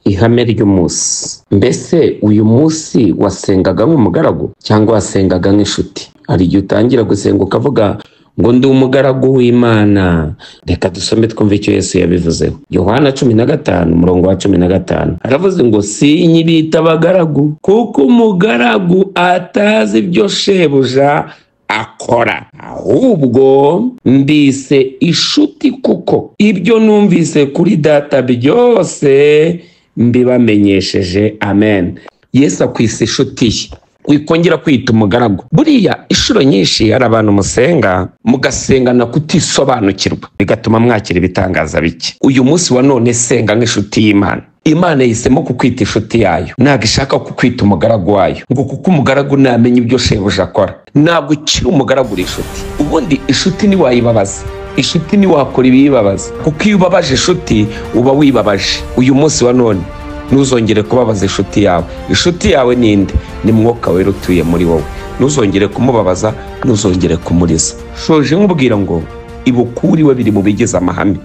Ihame ry'umunsi. Mbese uyu munsi wasengaga nk'umugaragu cyangwa wasengaga nk'inshuti? Hari igihe utangira gusenga ukavuga ngo ndi umugaragu w'Imana. Reka dusome twumve icyo Yesu yabivuzeho. Yohana 15 umurongo wa 15 aravuze ngo sinyibita abagaragu kuko umugaragu atazi ibyo shebuja akora, ahubwo mbise inshuti kuko ibyo numvise kuri data byose mbibamenyesheje. Amen. Yesu akwise inshuti ye, wikongera kwita umugaragu. Buriya inshuro nyinshi hari abantu musenga mugasengana kutisobanukirwa, bigatuma mwakira ibitangaza bike. Uyu munsi wa none senga nk'inshuti y'Imana. Imana yahisemo kukwita inshuti yayo, ntabwo ishaka kukwita umugaragu wayo, ngo kuko umugaragu ntamenya ibyo shebuja akora. Ntabwo ukiri umugaragu, uri inshuti. Ubundi inshuti ntiwayibabaza, inshuti ntiwakora ibiyibabaza, kuko iyo ubabaje inshuti uba wibabaje. Uyu munsi wa none ntuzongere kubabaza inshuti yawe. Inshuti yawe ni nde? Ni Mwuka Wera utuye muri wowe. Ntuzongere kumubabaza, ntuzongere kumuriza. Shoje nkubwira ngo ibukuriwe biri mu bigize amahame.